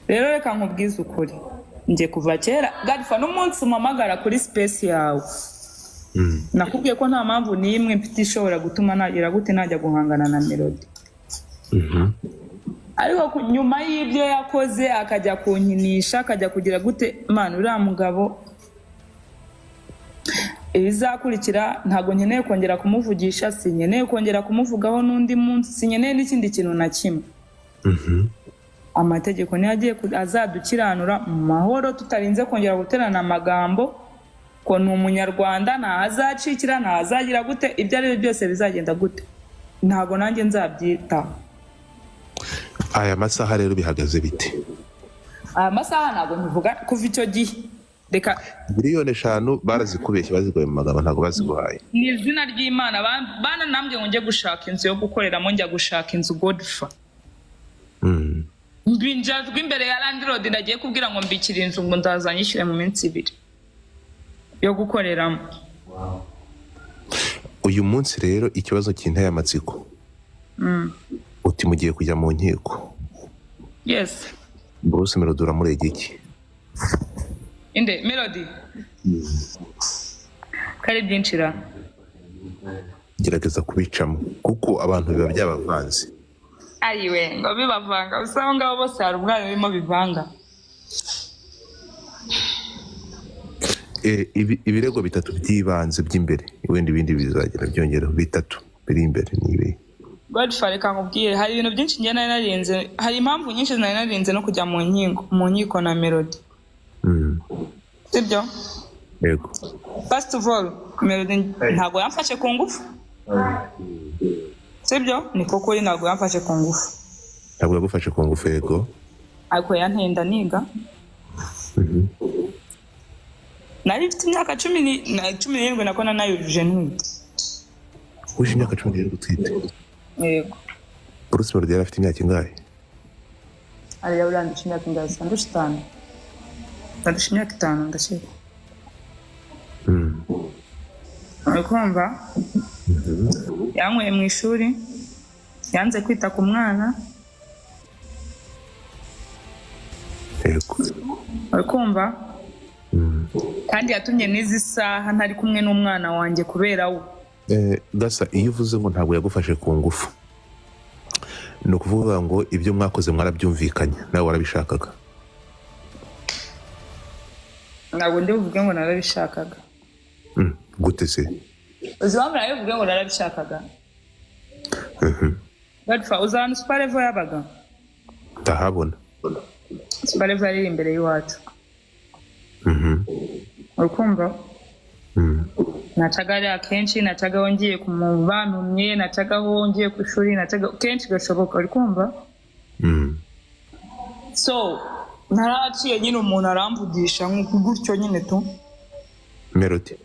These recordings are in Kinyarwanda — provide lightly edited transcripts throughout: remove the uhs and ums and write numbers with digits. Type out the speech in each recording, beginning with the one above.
Rero reka nkubwize ukuri, njye kuva kera garifa n'umunsi umpamagara kuri space yawe, nakubwiye ko nta mpamvu n'imwe mfite ishobora gutuma nagira gute, najya guhangana na Melody. Ariko nyuma y'ibyo yakoze, akajya kunkinisha, akajya kugira gute, man, uriya mugabo ibizakurikira ntabwo nkeneye kongera kumuvugisha, sinkeneye kongera kumuvugaho n'undi munsi, sinkeneye n'ikindi kintu na kimwe. Amategeko niyo agiye azadukiranura mu mahoro, tutarinze kongera guterana amagambo, ko ni umunyarwanda, ntahazacikira, ntahazagira gute, ibyo ari byo byose bizagenda gute, ntabwo nanjye nzabyitaho. Aya masaha rero bihagaze bite? Aya masaha ntabwo nkivuga kuva icyo gihe, reka. 5 miliyoni barazikubeshye, baziguye mu magambo, ntabwo baziguhaye. Ni izina ry'Imana, bana nambwe ngo njye gushaka inzu yo gukoreramo, njya gushaka inzu, godfa, mbinjajwe imbere ya landlord, nagiye kubwira ngo mbikire inzu, ngo ndaza nyishyure mu minsi 2 yo gukoreramo. Uyu munsi rero ikibazo kinteye amatsiko, uti mugiye kujya mu nkiko? Yes. Bruce Melody uramurega iki? Inde? Melody kari byinshi ra. Gerageza kubicamo kuko abantu biba byabavanze. Ayiwe, ngo bibavanga gusa, abo ngabo bose hari umwana urimo bivanga. Ibirego bitatu by'ibanze by'imbere, wenda ibindi bizagera byongeraho, bitatu biri imbere ni ibi? Godfa, reka nkubwire, hari ibintu byinshi njye nari narinze, hari impamvu nyinshi nari narinze no kujya mu nkiko na Melody. Sibyo? Yego. First of all, Melody ntabwo yamfashe ku ngufu, sibyo? Niko kuri, ntabwo yamfashe ku ngufu. Ntabwo yagufashe ku ngufu, yego. Ariko yantenda niga, nari mfite imyaka 17, nako nanayujuje ntwite. Wuje imyaka 17 utwite? Yego. Bruce Melody yari afite imyaka ingahe? Ariya urandusha imyaka ingahe? Andusha 5, andusha imyaka 5 ndakeka. Uri kumva, yanyweye mu ishuri, yanze kwita ku mwana. Yego. Uri kumva, kandi yatumye n'izi saha ntari kumwe n'umwana wanjye kubera we. Gasa, iyo uvuze ngo ntabwo yagufashe ku ngufu, ni ukuvuga ngo ibyo mwakoze mwarabyumvikanye, nawe warabishakaga? Ntabwo ndi buvuge ngo narabishakaga. Gute se? Uzi impamvu nawe buvuge ngo narabishakaga? Godfa, uzi ahantu Superlevel yabaga? Ndahabona. Superlevel yari iri imbere y'iwacu. Uri kumva? Nacaga hariya kenshi, nacagaho ngiye ku bantumye, nacagaho ngiye ku ishuri, nacaga kenshi gashoboka, uri kumva? So naraciye nyine, umuntu aramvugisha gutyo nyine tu. Melody?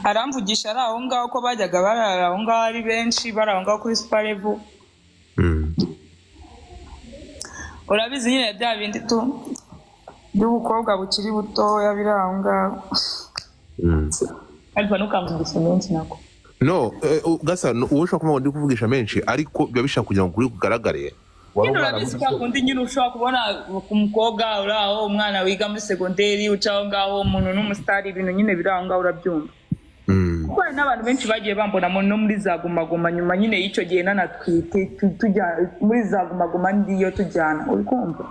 Aramvugisha ari aho ngaho, ko bajyaga barara aho ngaho ari benshi, bari aho ngaho kuri Superlevel. Urabizi nyine bya bindi tu by'ubukobwa bukiri butoya biri aho ngaho. Ariko ntukamvugishe menshi nako. No, gasa no, wowe ushobora kuvuga ngo ndi kuvugisha menshi, ariko biba bishaka kugira ngo ukuri kugaragare. Wari Nyine umwana urabizi muto. kwa kundi nyine ushobora kubona umukobwa uri aho, umwana wiga muri segonderi uca aho ngaho, umuntu n'umusitari, ibintu nyine biri aho ngaho, urabyumva. Kuko hari n'abantu benshi bagiye bambonamo no muri za Guma Guma nyuma nyine y'icyo gihe nanatwite, tujya muri za Guma Guma, ndiyo tujyana, uri kumva?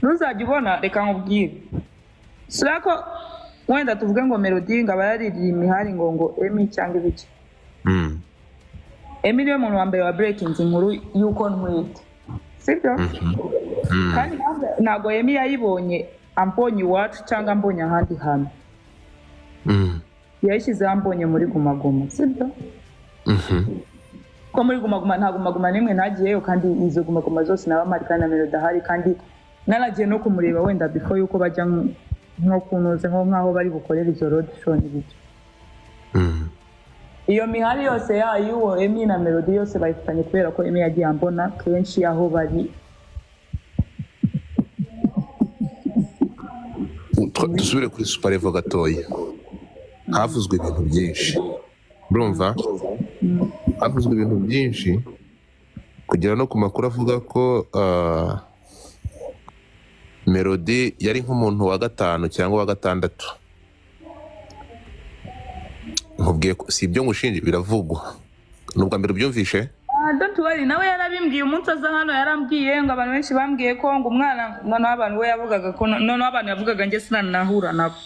Ntuzajya ubona, reka nkubwire, sura ko wenda tuvuge ngo Melody ngo aba yaririye imihari ngo Emi cyangwa ibiki. Emi niwe muntu wa mbere wa breakinze inkuru y'uko ntwite, sibyo? Kandi ntabwo Emi yayibonye ambonye iwacu cyangwa ambonye ahandi hantu. Yayishyizeho ambonye muri Guma Guma, sibyo? Ko muri Guma Guma nta Guma Guma n'imwe ntagiyeyo, kandi izo Guma Guma zose naba mpari, kandi na Melody ahari, kandi nanagiye no kumureba wenda before yuko bajya nko kunuze, nko nk'aho bari bukorere izo road show n'ibiki. Iyo mihari yose yayo uwo Emi na Melody yose bayifitanye kubera ko Emi yagiye ambona kenshi aho bari. Dusubire kuri Superlevel gatoya, havuzwe ibintu byinshi, urumva, havuzwe ibintu byinshi. Kugera no ku makuru avuga ko Melody yari nk'umuntu wa gatanu cyangwa wa gatandatu. Nkubwiye ko si ibyo ngushinja, biravugwa. Ni ubwa mbere ubyumvishe? Ah, don't worry, nawe yarabimbwiye umunsi aza hano. Yarambwiye ngo abantu benshi bambwiye ko ngo umwana, noneho abantu we yavugaga ko, noneho abantu yavugaga njye sinanahura nabo.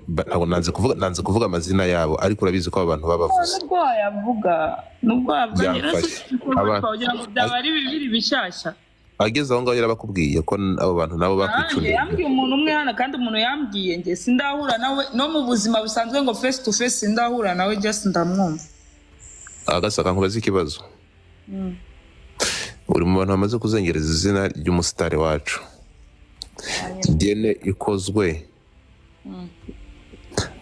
Ntabwo nanze kuvuga amazina yabo, ariko urabizi ko abo bantu babavuze. Nubwo wayavuga, nubwo wavuga njye Byamfashe. kugira ngo byaba ari bibiri bishyashya. Ageze aho ngaho yarabakubwiye ko abo bantu nabo Nanjye bakwicundiye? yambwiye umuntu umwe hano, kandi umuntu yambwiye njye sindahura nawe no mu buzima busanzwe, ngo face to face sindahura nawe, just ndamwumva. Agasaka, nkubaze ikibazo. Uri mu bantu bamaze kuzengereza izina ry'umusitari wacu. DNA ikozwe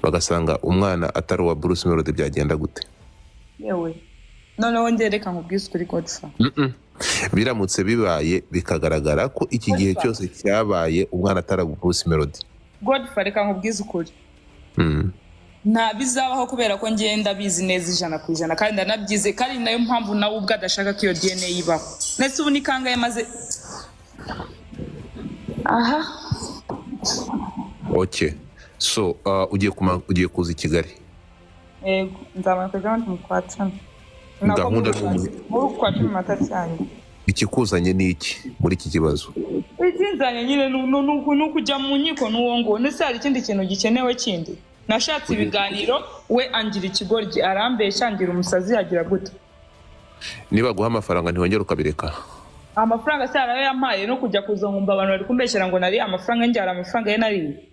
bagasanga umwana atari uwa Bruce Melody, byagenda gute? Yewe, noneho njye reka nkubwize ukuri, Godfa. Biramutse bibaye, bikagaragara ko iki gihe Godfa. cyose cyabaye umwana atari uwa Bruce Melody. Godfa, reka nkubwize ukuri. Nta bizabaho, kubera ko ngenda bizi neza 100% kandi ndanabyize, kandi nayo mpamvu nawe ubwo adashaka ko iyo DNA ibaho. Ndetse ubu ni kangahe maze aha? Okay, so ugiye kuza i Kigali? Yego, nzamanuka ejo bundi mu kwa 10. Gahunda ni Muri uku kwa 10, matariki yanjye. Ikikuzanye ni iki muri iki kibazo? Ikinzanye nyine ni ukujya mu nkiko n'uwo nguwo. Ndetse hari ikindi kintu gikenewe kindi? Nashatse ibiganiro, we angira ikigoryi, arambeshya, angira umusazi, agira gute. Niba guha amafaranga ntiwongera ukabireka? Amafaranga se hari ayo yampaye? No kujya kuza nkumva abantu bari kumbeshyera ngo nari amafaranga njye, hari amafaranga ye nariye?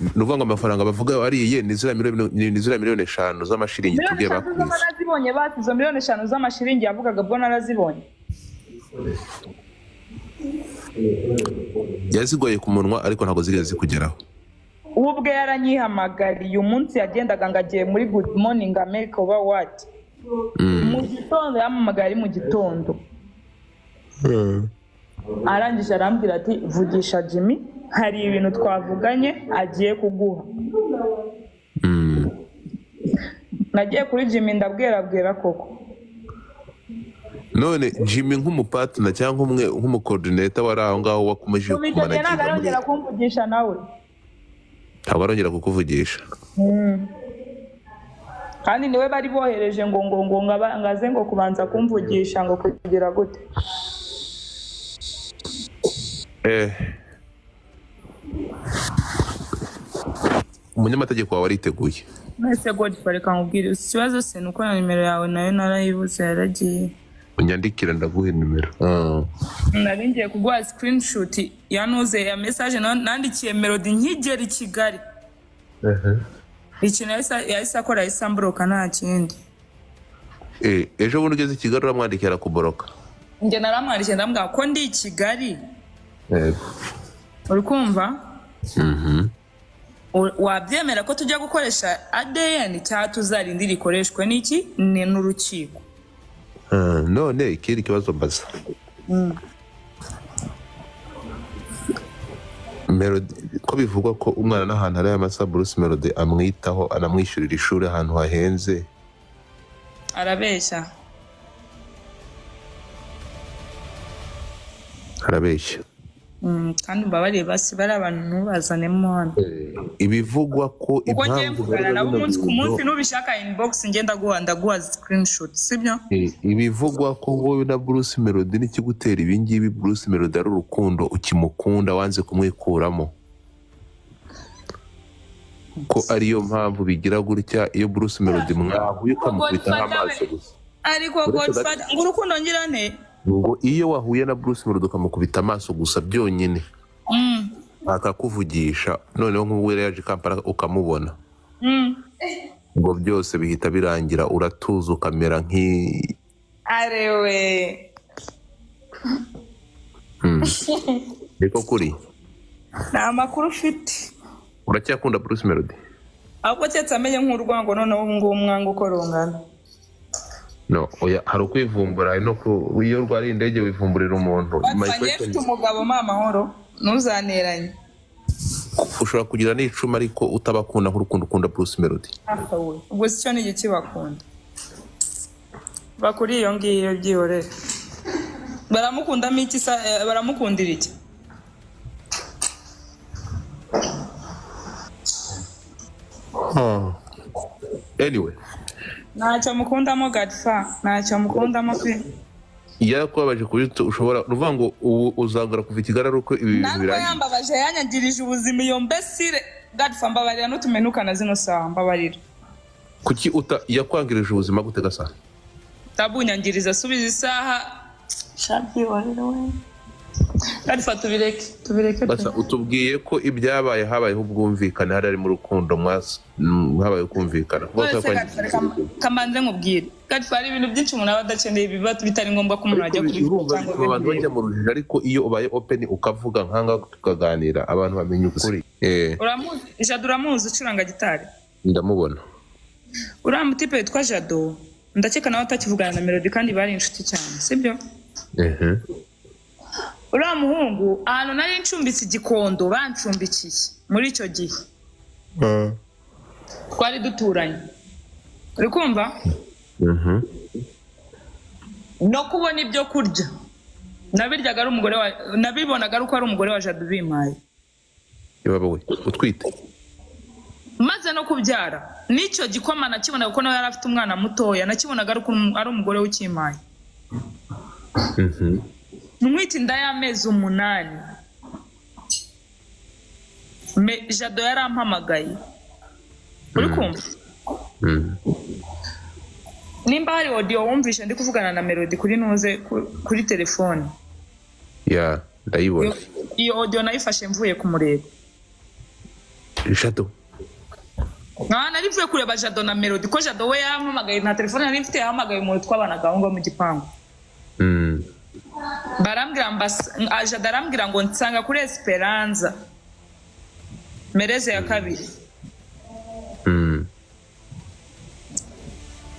Ni ukuvuga ngo amafaranga bavuga wariye ni ziriya miliyoni 5 z'amashiringi Miliyoni tubwiye 5 bakwize. Narazibonye basi? Izo miliyoni 5 z'amashiringi yavugaga bwo narazibonye? Yazigoye ku munwa, ariko ntabwo zigeze zikugeraho. We ubwe yaranyihamagariye umunsi yagendaga ngo agiye muri Good Morning America uba what mu gitondo. Yampamagaye ari mu gitondo, arangije arambwira ati: "Vugisha Jimmy, hari ibintu twavuganye agiye kuguha." Nagiye kuri Jimmy, ndabwira koko. None Jimmy nk'umupartner cyangwa umwe nk'umucoordinator wari aho ngaho wakomeje Kuva icyo gihe ntabwo kumanaginga muri arongera kumvugisha nawe. Ntabwo arongera kukuvugisha? Kandi niwe bari bohereje ngo aze ngo kubanza kumvugisha ngo kugira gute. Umunyamategeko wawe ariteguye? Mwese Godfrey, reka nkubwire ikibazo se ni uko na nimero yawe nayo narayibuze, yaragiye. Unyandikira ndaguha nimero. Nari ngiye kuguha screenshot ya nuze ya message nandikiye Melody nkigera i Kigali. Ikintu yahise akora, yahise amblocka, nta kindi. Ejo bundi ugeze i Kigali uramwandikira akublocka? Njye naramwandikiye, ndamubwira ko ndi i Kigali. Uri kumva? Wabyemera ko tujya gukoresha ADN cyangwa tuzarindira ikoreshwe n'iki, ni n'urukiko? Ah, none ikindi kibazo mbaza Melody, ko bivugwa ko umwana n'ahantu ari amasaha Bruce Melody amwitaho, anamwishyurira ishuri ahantu hahenze? Arabeshya. Arabeshya? Kandi mbabarire basi, bari abantu ntubazanemo hano. Ibivugwa ko Kuko ngiye impamvu mvugana nabo bino umunsi ku bintu munsi. Nubishaka inbox njye ndaguha screenshot, sibyo? Ibivugwa ko wowe na Bruce Melody n'ikigutera ibingibi, Bruce Melody ari urukundo ukimukunda, wanze kumwikuramo, ko ariyo mpamvu bigira gutya. Iyo Bruce Melody mwahuye ukamukubitaho amaso gusa Ariko Uretse Godfather, ngo urukundo ngira nte? Ngo iyo wahuye na Bruce Melody ukamukubita amaso gusa byonyine, akakuvugisha, noneho nk'ubu yari yaje i Kampala ukamubona, ngo byose bihita birangira, uratuza ukamera nk'i Arewe! Niko kuri? Nta makuru ufite. Uracyakunda Bruce Melody? Ahubwo keretse amenye nk'urwango, noneho ubu ngubu umwanga uko rungana. No, oya, hari ukwivumbura, hari no ku iyo urwariye indege wivumburira umuntu. My Bapfa, njye question mfite umugabo, mpa amahoro, ntuzanteranye. Ushobora kugira n'icumi ariko utabakunda nk'urukundo ukunda Bruce Melody. Ubwo si cyo ni igiki bakunda? Bakuri iyo ngiyo, byihorere. Baramukundamo iki sa? Baramukundira iki? Anyway. Ntacyo mukundamo, Godfa, ntacyo mukundamo pe. Yarakubabaje kuri ushobora uvuga ngo ubu uzangara kuva i Kigali ari uko ibi bintu Ntabwo birangiye? Yambabaje, yanyangirije ubuzima iyo mbesire. Godfa, mbabarira n'utumenukana zino saha, mbabarira. Kuki uta yakwangirije ubuzima gute, gasa? Tabunyangiriza, subiza isaha shabyihorere we. Godfa, tubireke, tubireke pe. Gasa, utubwiye ko ibyabaye habayeho ubwumvikane, hari mu rukundo, habayeho kumvikana. Kuvuga ko Wese yakwangirije Godfa, reka kamanze nkubwire. Godfa, hari ibintu byinshi umuntu aba adakeneye, biba bitari ngombwa ko umuntu ajya Ariko kubivuga urumva cyangwa bituma abantu bibwira. bajya mu rujijo, ariko iyo ubaye open ukavuga nkanga tukaganira, abantu bamenya ukuri. Uramuzi Jado? Uramuzi ucuranga gitari? Ndamubona. Uriya mutipe witwa Jado, ndakeka nawe atakivugana na Melody kandi bari inshuti cyane, sibyo? Mhm. Uriya muhungu, ahantu nari ncumbitse i Gikondo, bancumbikiye muri icyo gihe, twari duturanye, uri kumva? Mhm. No kubona ibyo kurya nabiryaga ari umugore wa, nabibonaga ari uko ari umugore wa Jado ubimpaye. Yaba we utwite? Maze no kubyara, n'icyo gikoma nakibonaga, kuko nawe yari afite umwana mutoya, nakibonaga ari uko ari umugore we ukimpaye. Ntwite inda y'amezi 8, Jado yarampamagaye, uri kumva? Mm. Nimba hari audio wumvishe ndi kuvugana na Melody kuri nuze kuri telefone. Ya, ndayibona. Iyo audio nayifashe mvuye kumureba. Jado? Nta, nari mvuye kureba Jado na Melody, ko Jado we yampamagaye, nta telefone nari mfite, yahamagaye umuntu twabanaga aho ngaho mu gipangu. Barambwira Jado arambwira ngo nsanga kuri Esperanza Mereze ya kabiri.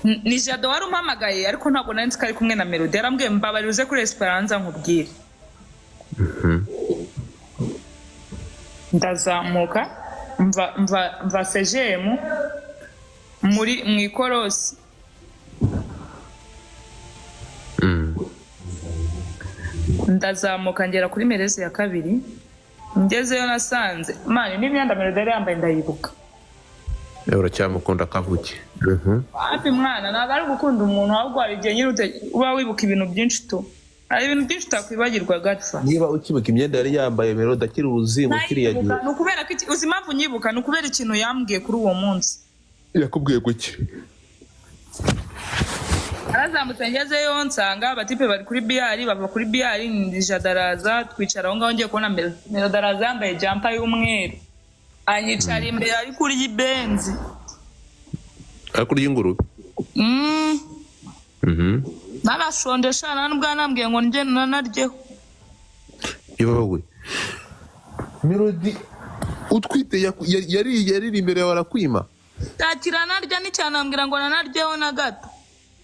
Ni Jado wari umpamagaye, ariko ntabwo nari nzi ko ari kumwe na Melody. Yarambwiye: "Mbabarira uze kuri Esperanza nkubwire." Ndazamuka mva sejemu muri mu ikorosi. Ndazamuka ngera kuri Merezi ya kabiri. Ngezeyo nasanze mani n'imyenda Melody yari yambaye ndayibuka. Uracyamukunda kavuke? Hafi mwana, ntabwo ari gukunda umuntu, ahubwo hari igihe nyine uba wibuka ibintu byinshi tu, hari ibintu byinshi utakwibagirwa, Godfa. Niba ukibuka imyenda yari yambaye Melody akiri uruzingo kiriya gihe. Ni ukubera ko uzi impamvu nyibuka? Ni ukubera ikintu yambwiye kuri uwo munsi. Yakubwiye guki? Arazamutse, ngezeyo nsanga abatipe bari kuri biyari, bava kuri biyari, Jado araza, twicara aho ngaho. Ngiye kubona, Melody araza yambaye jumper y'umweru, anyicara imbere ari kurya ibenzi. Ari kurya ingurube? Mm. Narashonje sha, nta nubwo yanambwiye ngo njye nanaryeho. Ibawe we, Melody utwite yari imbere yawe arakwima? Takira narya nticyanambwira ngo nanaryeho na gato,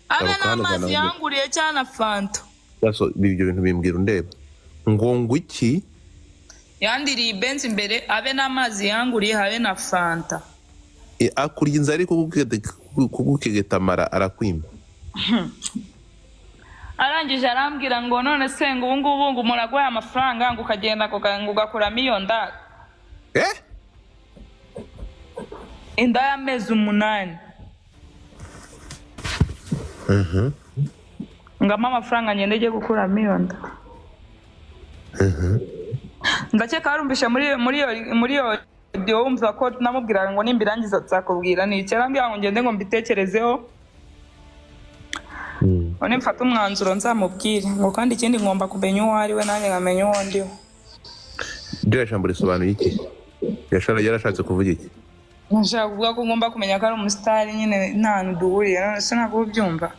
abe Abo kana n'amazi bana- yanguriye cyane na fanta. Gaso, ibyo bintu bimbwira undeba ngo iki? Yandiriye ibenzi imbere, abe n'amazi yanguriye, habe na fanta. E, akurya inzara ari kugukegeta amara arakwima? Arangije arambwira ngo none se ngo ubu ngubu ngo umuntu aguhaye amafaranga ngo ukagenda ngo ugakuramo iyo nda. Eh. Inda y'amezi 8. Ngamo amafaranga ngende ujye gukuramo iyo nda. Ndakeka warumvishe muri iyo audio, wumva ko namubwiraga ngo nimbirangiza nzakubwira. Ni iki arambwira? Ngo ngende ngo mbitekerezeho, none mfate umwanzuro nzamubwire, ngo kandi ikindi ngomba kumenya uwo ari we, nanjye nkamenya uwo ndi we. Ririya jambo risobanuye iki? Yarashatse kuvuga iki? Nshaka kuvuga ko ngomba kumenya ko ari umusitari nyine, nta hantu duhuriye. None se ntabwo ubyumva?